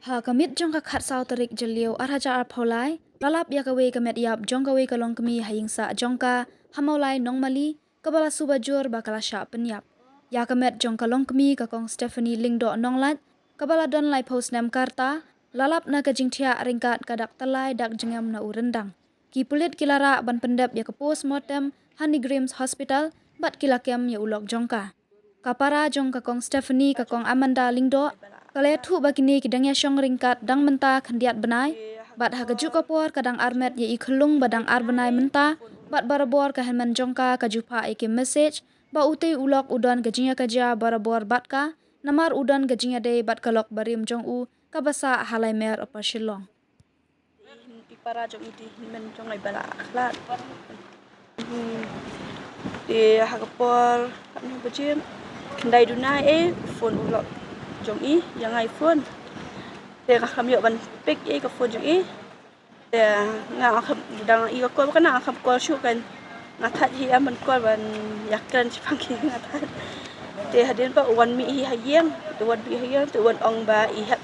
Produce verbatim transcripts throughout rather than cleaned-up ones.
Ha ka miet jong ka khatsaw tarik Jylliew arhajar arphew lai, la lap ïa kawei ka met ïap jong kawei ka longkmie ha ïing sah jong ka ha Mawlai Nongmali, kaba la suba jur ba ka la shah pynïap. Ïa ka met jong ka longkmie ka Kong Stephanie Lyngdoh Nonglait, kaba la don laiphew snem ka rta, la lap na ka jingthiah ryngkat ka dak tyllai dak jngem na u ryndang. Ki pulit ki la rah ban pyndep ïa ka post mortem ha NEIGRIHMS Hospital bad ki la kem ïa u lok jong ka. Ka para jong ka Kong Stephanie, ka Kong Amanda Lyngdoh, ka la ïathuh ba kine ki dang ïashong ryngkat dang mynta khyndiat bnai, bad ha kajuh ka por ka dang armet ïa i khyllung ba dang ar bnai mynta, bad barabor ka hynmen jong ka ka ju phah ïa ki message ba utei u lok u don ka jingïakajia barabor bad ka, namar u don ka jingïadei bad ka lok barim jong u kaba sah ha Laimer Upper Shillong. I para jong i te hynmen jong i ba la khlad. Hmm. Te ha ka por katno baje, khyndai duna, eh, phone u lok jong i ïa nga, i phone. Te nga kham ïoh ban pick, eh, ka phone jong i. Te nga kham dang i ka call, ka na nga kham call shuh kan. Nga thait hi em ban call ban ïakren shaphang ki, nga thait. Te hadien ba u wan mih hi ha ïing, te wan mih ha ïing, te u wan ong ba i hep,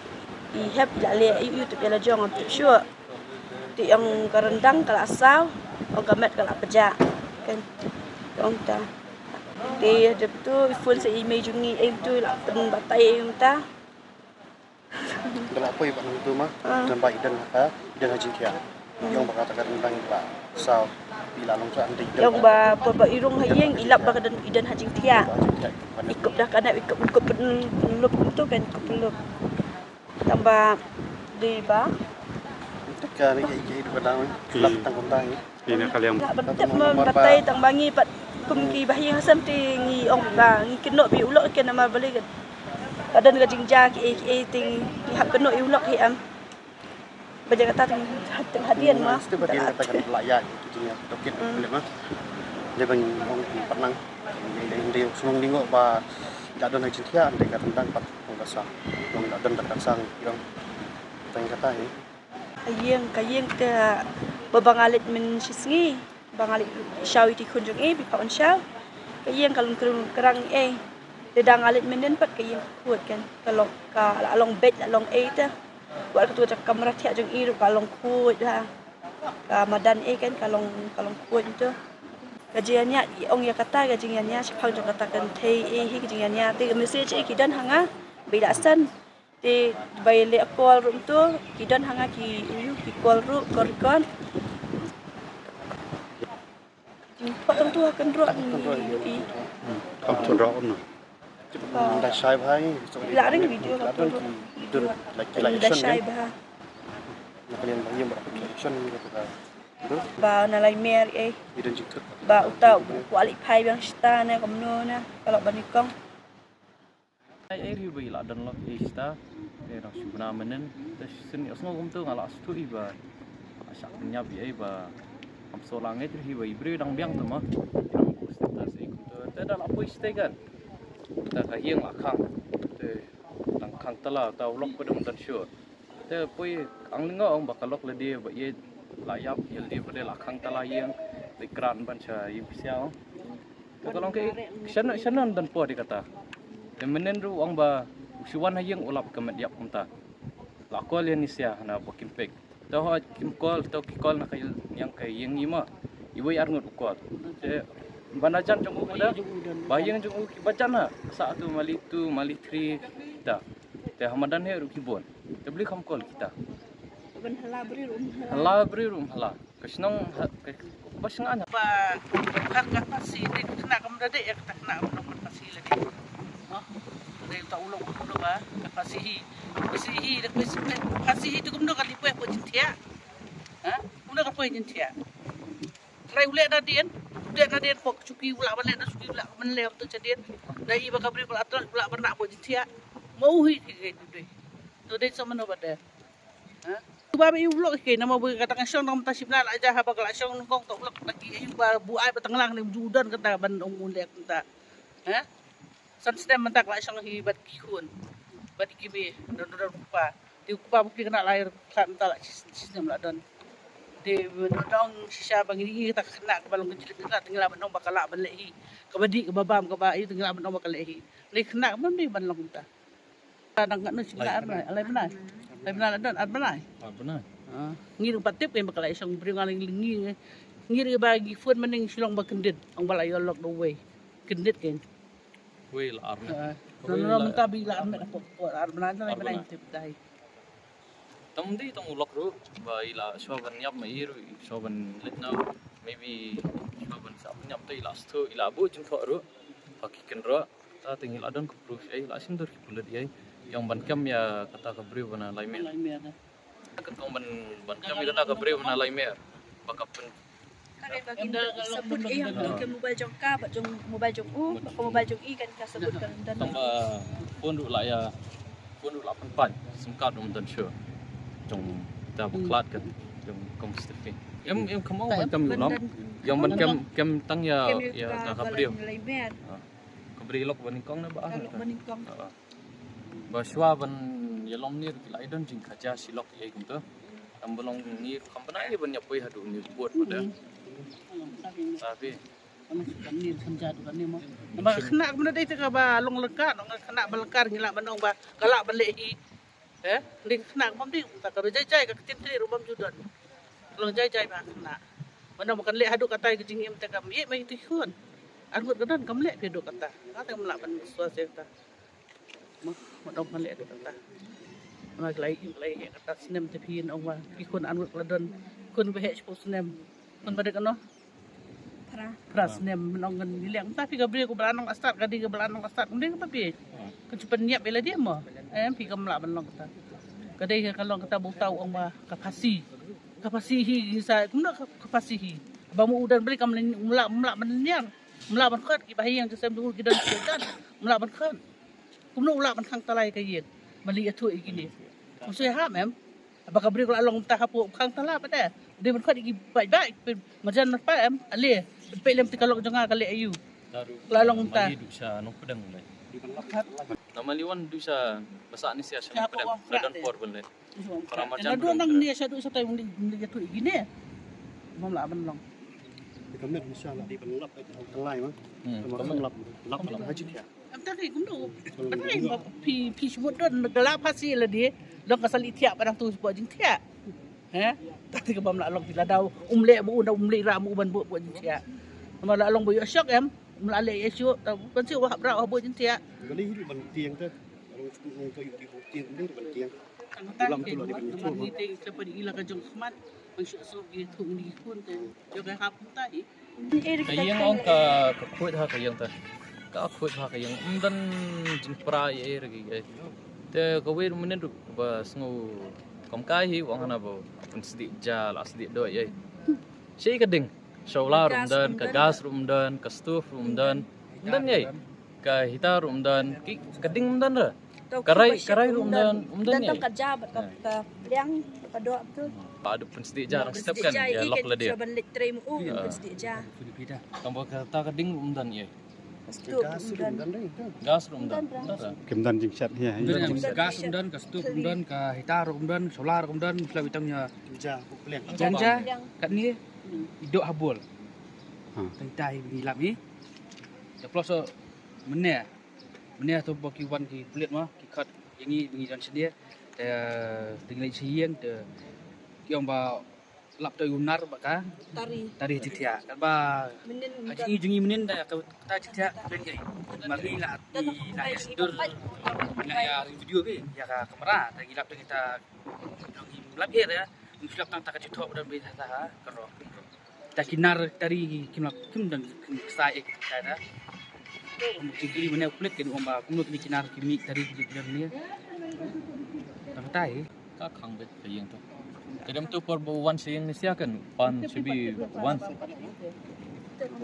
i hep i la leh, i, i tip ïa la jong, ngam tip shuh. Te ong ka ryndang ka la saw, ong ka met ka la pjah. Kan, te ong ta. Te hadien tu i phone sa i mei jong i, em tu i la pynbatai em ta. Da la poi ba nang tu ma, ah, tang ba i don ha, i don ha jingthiah. I ong ba kata ka ryndang i la saw, i la long sa, ynda i don, i ong ba por ba i rung ha ïing i lap ba ka don, i don ha jingthiah. I kup da ka nap, i kup, i kup pynlup kumtu kan, i kup pynlup. Tang ba dei ba. Ka ni ka i, ka i du ka dang, lap tang kumta ni. Ina ka liang. Lah ban tip mo batai, tang ba ngi pat kum ki bahaïing hasem te ngi ong ba ngi kynnoh beit u lok, ke namar balei ka, ka don ka jingjia kiei kiei te ngi hap kynnoh ïa u lok hi em. Ba jia kata te ngi hap teng hadien ma. Mesti ba dien kata kan la ïa ki jingïa tohkit. Hmm. Leh ma. Leh ba ngi ong ki pat nang. Dei, dei, dei sngewbha ngi ong ba la don ha jingthiah, dei ka ryndang pat ong ka sa. Ong la don da ka sa ngi ong. Tang kata hi. Ka ïing, ka ïing te ba, ba nga leit mynshisngi, ba nga leit shaw ïa i khun jong i, ba i phah ban shaw. Ka ïing ka long krung krang ei. Te da nga leit mynnin pat ka ïing ka khuid kan. Ka long, ka la long beit, la long ei te. Wat katu ka kamra thiah jong i ruh ka long khuid ha. Ka madan ei kan ka long, ka long khuid tu. Ka jingïania, i ong ïa kata ka jingïania shaphang jong kata ka kynthei ei hi ka jingïania te ka message ei ki don ha nga. Ba i la send. Te ba i leh call ruh mynta, ki don ha nga ki, ki call ruh, call record. Jingpot tang tu ha kynroh ni i. Kam tun rah on. Nda shai bha i, so la ring video la tu. Don la ki la action shai bha. Na kalian ba yem ba action ni kata. Ba na lai mer eh. Ba uta u kwalify biang shita na kumno na. Kalau ba nyukong. Ai, ai, ri ba i la don lok i sta, te nang shu bna mynnin, te shisien i sngew kumto nga la shu i ba, a shah pynïap i ei ba, kam so la ngeit ri ba i briew dang biang to ma, i nang bus te ta sei kumto, te da la poi state kan, te ka ïing la khang, te dang khang tala, ta u lok ba dang don sure. Te poi ang lyngngoh ong ba ka lok lade ba ïeit la ïap ïa lade ba de la khang tala ïing, de kran ban sha ïing pisa ong. Te ka long ke shano shano don por de kata. Te mynnin ruh ong ba u shu wan ha ïing u lap ka met ïap kumta. La call ïa ni sia hana ba kim pick. Te ho kim call, te ki call na ka ïing ka ïing i ma. Iwei ar ngut u call. Te ban da jan jong u ba da. Ba ïing jong u ki ba jan ha. Sa tu mali tu mali three ta. Te ha madan he ruh ki bun. Te bli kham call kita. Ban hala bri ruh um hala. Hala bri ruh um hala. Ka shnong ha, ka, ba shnong ha. Ba, ha ka Khasi, dei ka khynnah kam da dei, ka khynnah kam da Khasi lagi. Mo? Dei ta u long kumno ba, ka Khasi hi. Khasi hi, da Khasi hi, Khasi hi tu kumno ka lipoi po jingthiah. Ha? Kumno ka poi jingthiah. Trai u leh nadien, u leh nadien pok chuki u lah ban leh na chuki u lah ban leh tu chadien. Da i ba ka bri u lah trai u lah ban nak pok jingthiah. Mo u hi hi hi tu dei. Tu dei sa mano ba dei. Ha? Tu ba i u lok hi na mo ba ka tang shong tang ta ship na la ja ha ba ka la shong nong kong ta u lok ta ki ai ba bu ai ba tang lang ne ju don ka ta ban ong u leh ka ta. Ha? San snem mynta ka la shong hi bad ki khun. Bad ki me, don don don pa. Te u kpa ba phi khynnah lai khlad mynta la shisnem la don. Te don don shisha ba ngi kata ka khynnah kaba long ka jingkhynnah te ngi lah ban ong ba ka lah ban leh hi. Kaba dih kaba bam kaba ïa te ngi lah ban ong ba ka leh hi. Leh khynnah kaba dih ban long mynta. Dang katno shi bnai, lai bnai. Lai bnai la don, ar bnai. Ar bnai. Ah, ngi ruh pat tip kein ba ka la shong briew, nga ngi ngi ngi ruh ba ngi phone mynne ngi shu long ba kyndit, ong ba la ïoh lock dawei. Kyndit kein. Wei la ar bnai. Ah, wei no no la mynta ba i la ar bnai, ar bnai, ar bnai tip dei. Tang dei tang u lock ruh ba i la shuwa ban ïap ma i ruh, shuwa ban leit na, maybe shuwa ban sah ban ïap te i la shu i la buh jingthoh ruh ha ki kynroh. Ta te ngi la don ka proof ei, la shim dur ki pulit ei. Ïa ban kem ïa kata ka briew ba na Laimiar. Laimiar. Ka tong ban ban kem ïa kata ka briew ba na Laimiar. Ba ka pyn Ka dei ba kin sabut ïa ka mobile jong ka, bad jong mobile jong u, bad ka mobile jong i kan ka sabut ka lyndan. Tang ba phone ruh la ïa, phone ruh la pynpait, sim card um don shuh. Jong ta ba khlad ka, jong kong Stephen. Em em kham ong ban kem ïa u long. Ïa ban kem kem tang ïa ïa ka ka briew. Ka briew lok ba nyngkong na ba. Lok ba nyngkong. Ba shuwa ban ïalom ni ruh ki la ïadon jingkhaja shi lok ei kumta. Em ba long ni ruh kam pynai ban ïa poi haduh ni bud pud. Sa phi. Ba khynnah kumno dei te kaba long lyngkar, long khynnah ba lyngkar ngi lah ban ong ba ka lah ban leh hi. Eh, dei khynnah kumno dei, ta ka ruh jai jai ka ktien tri ruh bym ju don. Long jai jai ba khynnah. Ba nang ba kan leh haduh katai ka jingim te kam ïeh mai tu khun. Ar ngut ka don kam leh phi haduh kata. Kata kam lah ban sua se kata. Mo, mo dong phan leh kata. Ma klai, klai kata snem te phin ong wa ki khun an wut la don. Khun ba heh shiphew snem. Khun ba dei kano? Phra. Phra snem, nong ngan ni leng ta phi ka briew ka bla nong astat, ka dei ka bla nong astat, ka dei ka phi. Ka chupan niap ila dia mo. Em, phi kam lah ban long kata. Ka dei ka long kata bu tau ong wa ka phasi. Ka phasi hi, sa kumno ka phasi hi. Ba mu udan beli kam lah, lah ban niang. Mla ban khot ki bahaïing ki sem dur ki don ki don. Mla ban khot. Kumno u lah ban khang talai ka ïing. Mali ïathuh ïa kine. Kumsui hap em. Ba ka briew ka la long mynta hapoh khang talai pat de. Dei ban khot ïa ki bai bai. Marjan marpa em. Ale. Peit lem te ka lok jong nga ka leh aïu. La long mynta. Mali du sha Nongpdeng le. Na Mali wan du sha ba sah ne sha Nongpdeng. La don por ban leh. Para marjan. Nga dang ni shaduh shatai ung di ung di jatuh igine. Mam lah ban long. Di kamet inshallah di ban lap ai tang lai ma. Hmm. Mam lap lap lap haji dia. Am ta ki kumno. Ban lai ma phi phi shmut don gala phasi la di. Long ka sali thiah padang tu spo jing thiah. He? Ta ti ka bam lah long phi la dau um leh bu um leh ra bu ban bu bu jing thiah. Mam lah long bu yo shok em. Mam lah leh yo shok ta ban si wah bra wah bu jing thiah. Kali hi ban tiang ta. Long sku long ka yu ki bu tiang ni ban tiang. Lam tu la di ban yu. Ni te ka pa di ila ka jong khmat. Ban shok so ki tu ni kun te. Yo ka hap ta hi. Ka ïing ong ka ka khuid ha ka ïing ta. Ka khuid ha ka ïing. Ym don jingpra ïa ïa ki. Te ka wei mynnin ruh ba sngew kam kai hi ong hana ba. Pyn sdieh ja la sdieh doi ïa. Shi ka ding. Solar ruh ym don, ka gas ruh ym don, ka stove ruh ym don. Ym don ïa. Ka heater ruh ym don, ki ka ding ym don re. Ka rai ka rai ruh ym don, ym don ïa. Ka ja bad ka liang ka doh tu. Ba du pyn sdieh ja rang step kan ïa lok la dei. Ban leit trei mu u pyn sdieh ja. Tang ba ka ta ka ding ruh ym don ïa. Gas ruh ym don. Gas ruh ym don. Kim don jingshat ïa. Gas ym don, ka stove ym don, ka heater ruh ym don, solar ruh ym don, sla witang ïa. Jan ja kat ni. I dok habul. Tang tai ngi lap ni. Te plus mynne. Mynne to ba ki wan ki pulit ma ki khat ïa ngi ngi jan sdie. Te te ngi leit sha ïing te ki ong ba lap to u nar ba ka tari tari ti thia. Kat ba ka jingi jingi mynnin da ka ta ti thia pen gai. Ma ngi la ngi la ïa sdur ngi la ïa video bi ïa ka kamera te ngi lap to kita ngi lap ïa. Ngi lap tang ta ka ti thok ba don bi ta ha ka ro. Ta ki nar tari ki kim lap kim don kim sai ek ta da. Ki ki mane uplet ki um ba kumno ki nar ki mi tari ki don ni. Ta ta hi. Ka khang bet ka ïing tu. Ka dem tu por ba wan sha ïing ni sia kan pan sibi wan.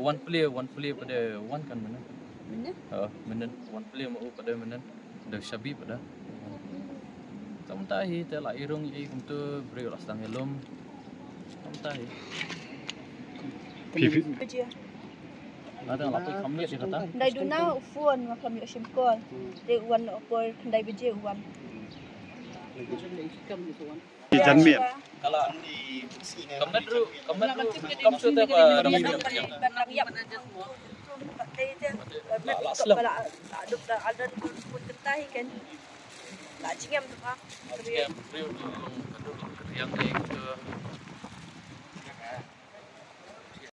Wan plie wan plie pada wan kan mana. Mana? Ha, mana wan plie ma u pada mana. Da shabi pada. Tam ta hi te la irung i kumtu briew la sdang i lum. Tam ta hi. Phi phi. Ada la poi kham miet di kata. Dai duna u phone ma kham ïoh shim call. Te u wan la por khyndai baje u wan. Ki jan miet. Kala ni kamet ru kamet ru kam su te ba. La la slem. La jingem tu ka. Jingem briew tu long ka dur ka riang ïa ka.